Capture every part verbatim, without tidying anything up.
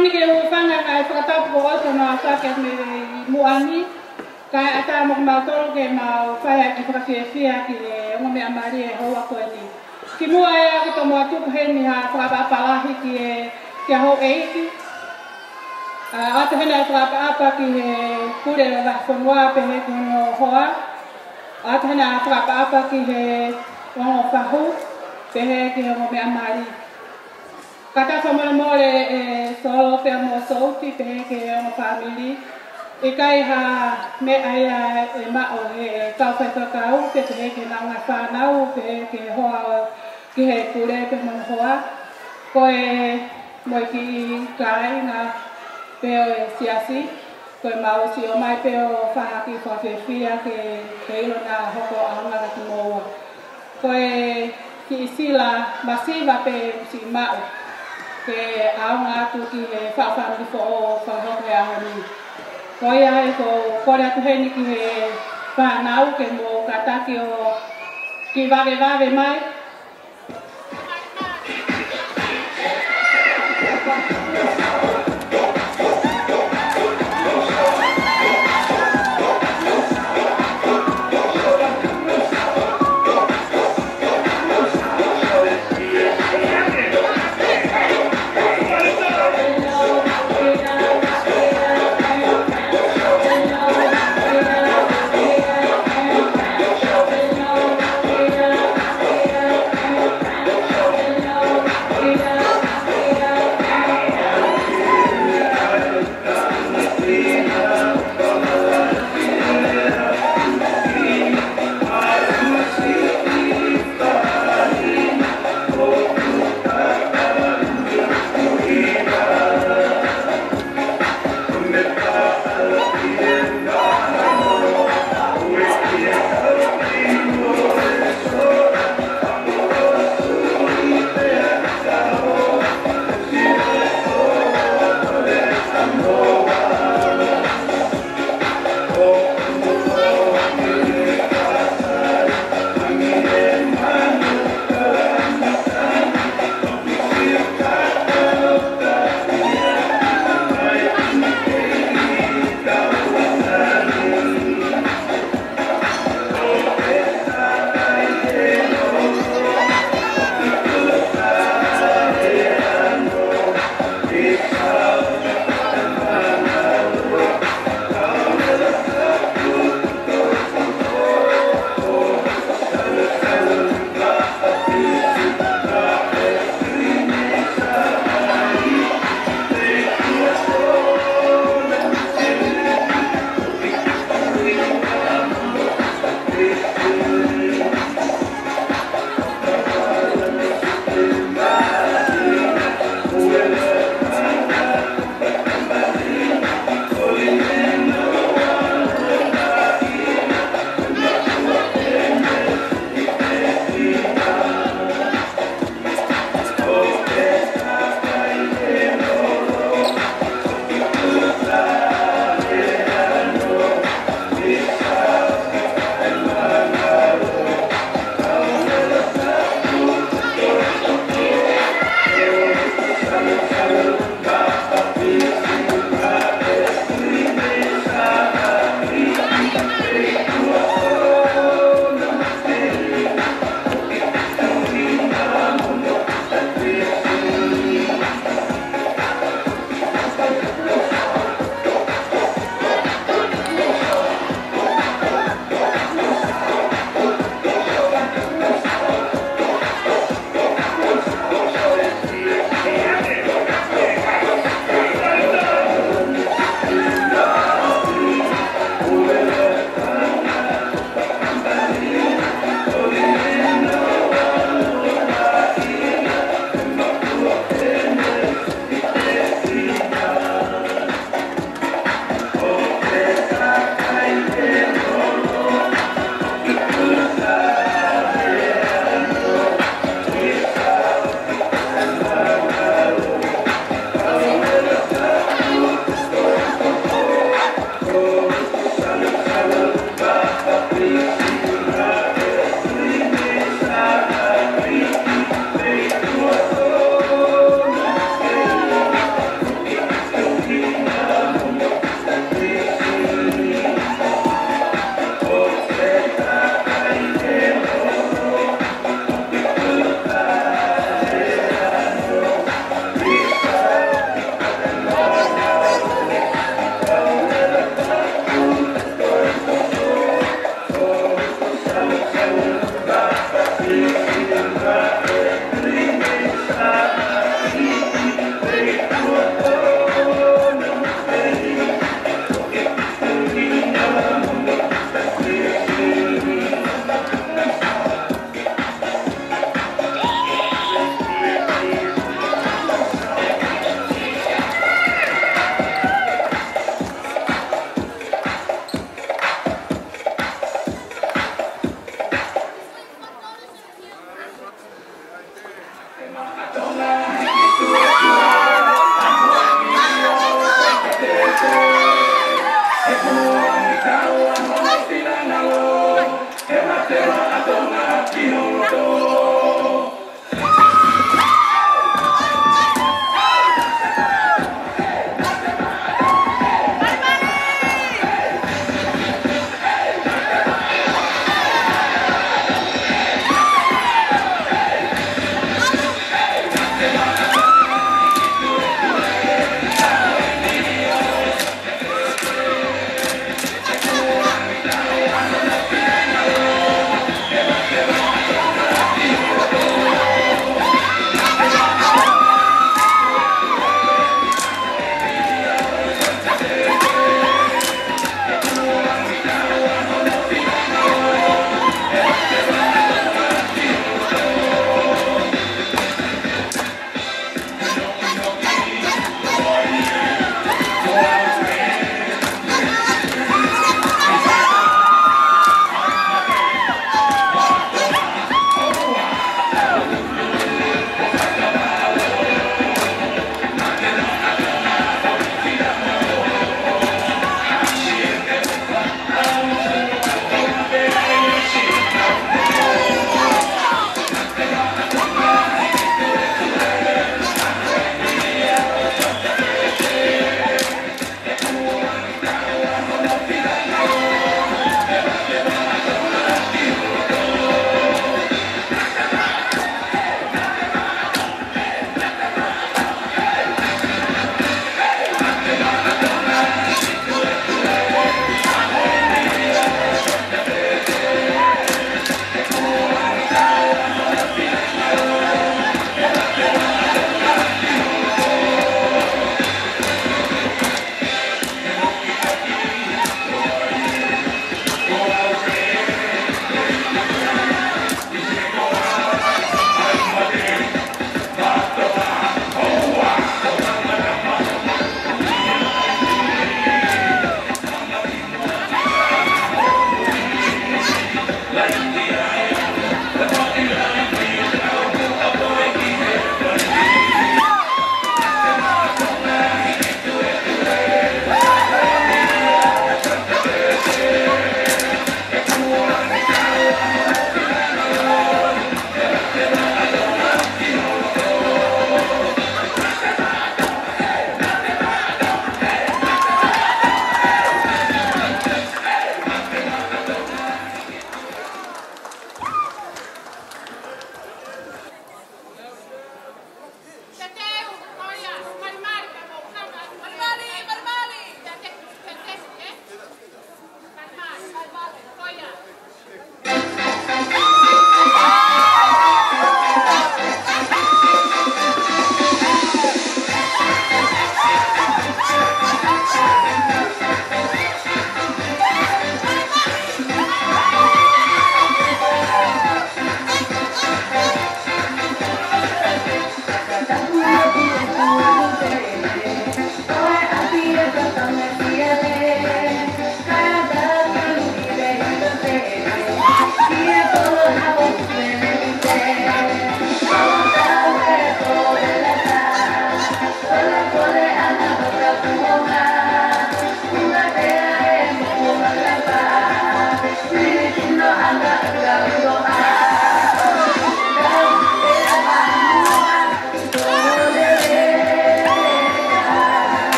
Ke u hūfanga he ngaahi fakatapu kuo ʻosi hono aofaki mei muʻa ni, kae ʻatā mo kimautolu ke mau fai ʻaki e fakafiefia ki he ongo meʻa mali ʻo e houa ko eni. Kimuʻa ia ke tomuʻa tuku heni ha fakaʻapaʻapa lahi ki he, ki he houʻeiki. ʻA, ʻoatu heni e fakaʻapaʻapa ki he pule ʻo e vahefonua pehē ki hono hoa. ʻOatu heni e fakaʻapaʻapa ki he ongo fahu pehē ki he ongo meʻa mali. Kātaki fakamolemole ʻe Solo pea mo Souti pehē ki he ongo fāmili. ʻIkai ha meʻa ia ʻe maʻu ʻe he kau faifekau, pea pehē ki he ngaahi fānau, pehē ki he hoa, ki he pule pea mo e hoa. Ko e mo e kiʻi kāinga pē ʻo e siasi, ko ʻemau siʻi ō mai pē ʻo fai ha kiʻi fakafiefia ke, ke ʻilo naʻa hoko ʻaonga kiate kimoua. Ko e kiʻi sila masiva pē ʻoku siʻi maʻu ke ʻaonga atu ki he faʻu fāmili foʻou fakahoko he ʻaho ni. Ko ia ai ʻoku ou kole atu heni ki he fānau ke mou kātaki ʻo kiʻi vavevave mai.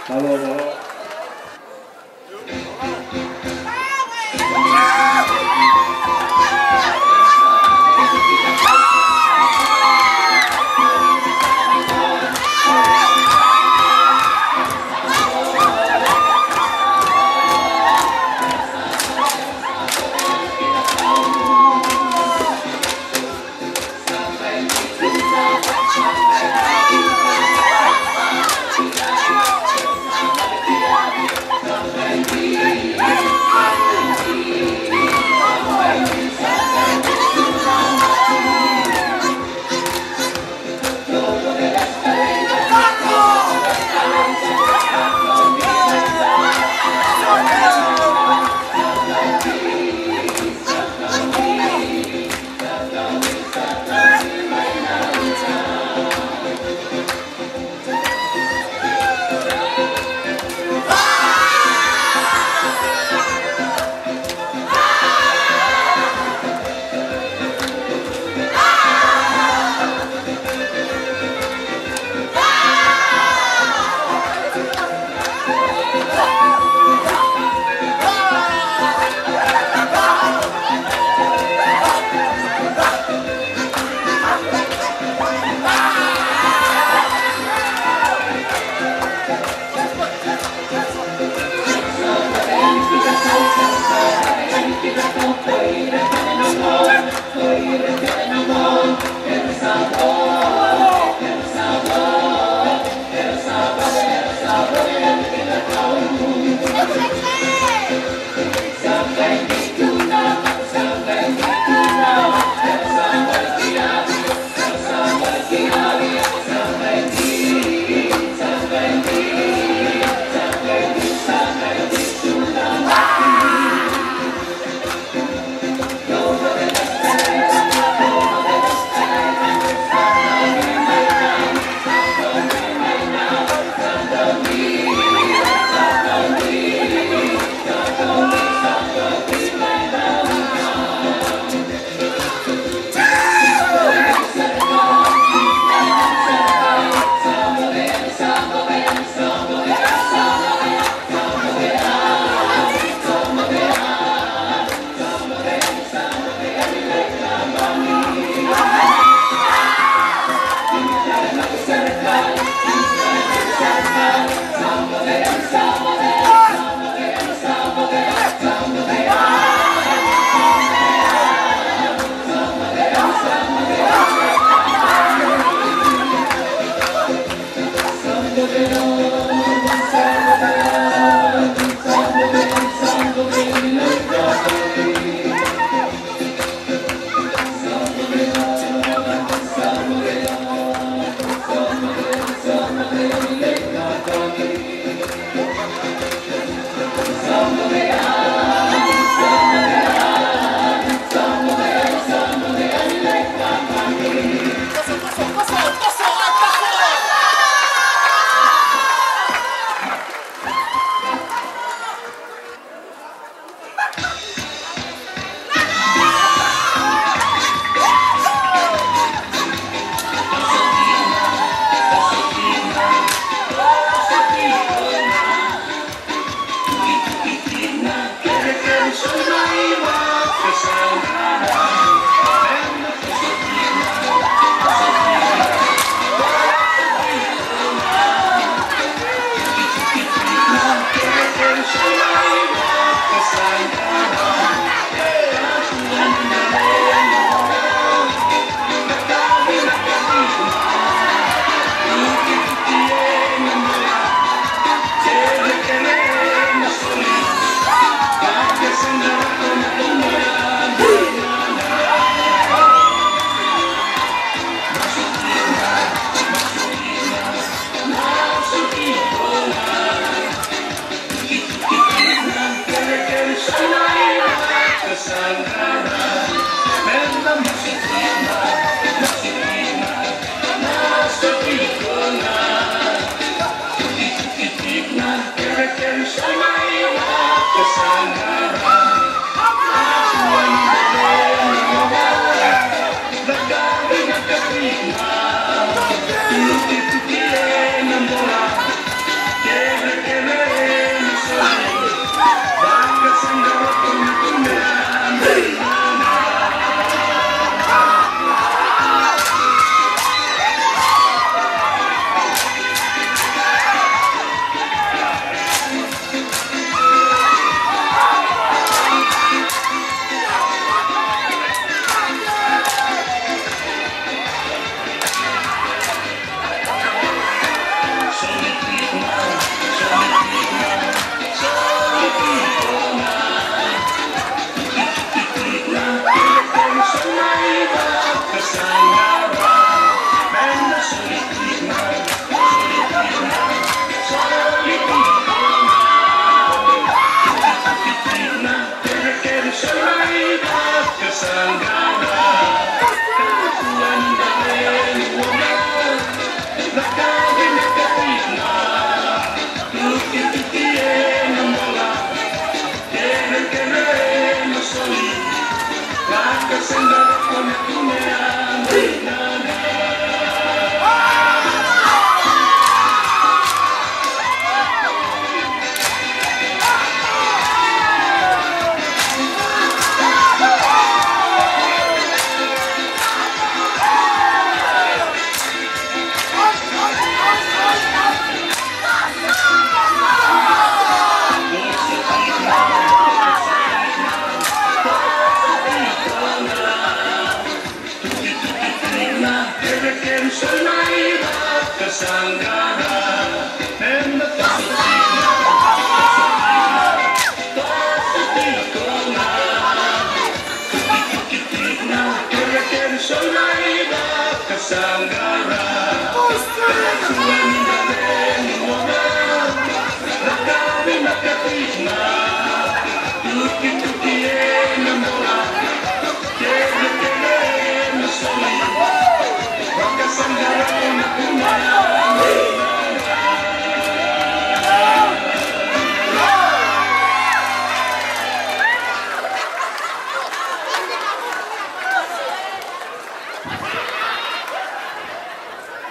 Mālō, mālō.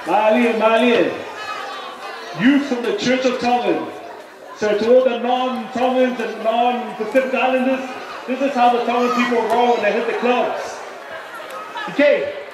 Mālie, mālie. Youth from the Church of Tongan. So to all the non-Tongans and non-Pacific Islanders, this is how the Tongan people roll when they hit the clubs. Okay.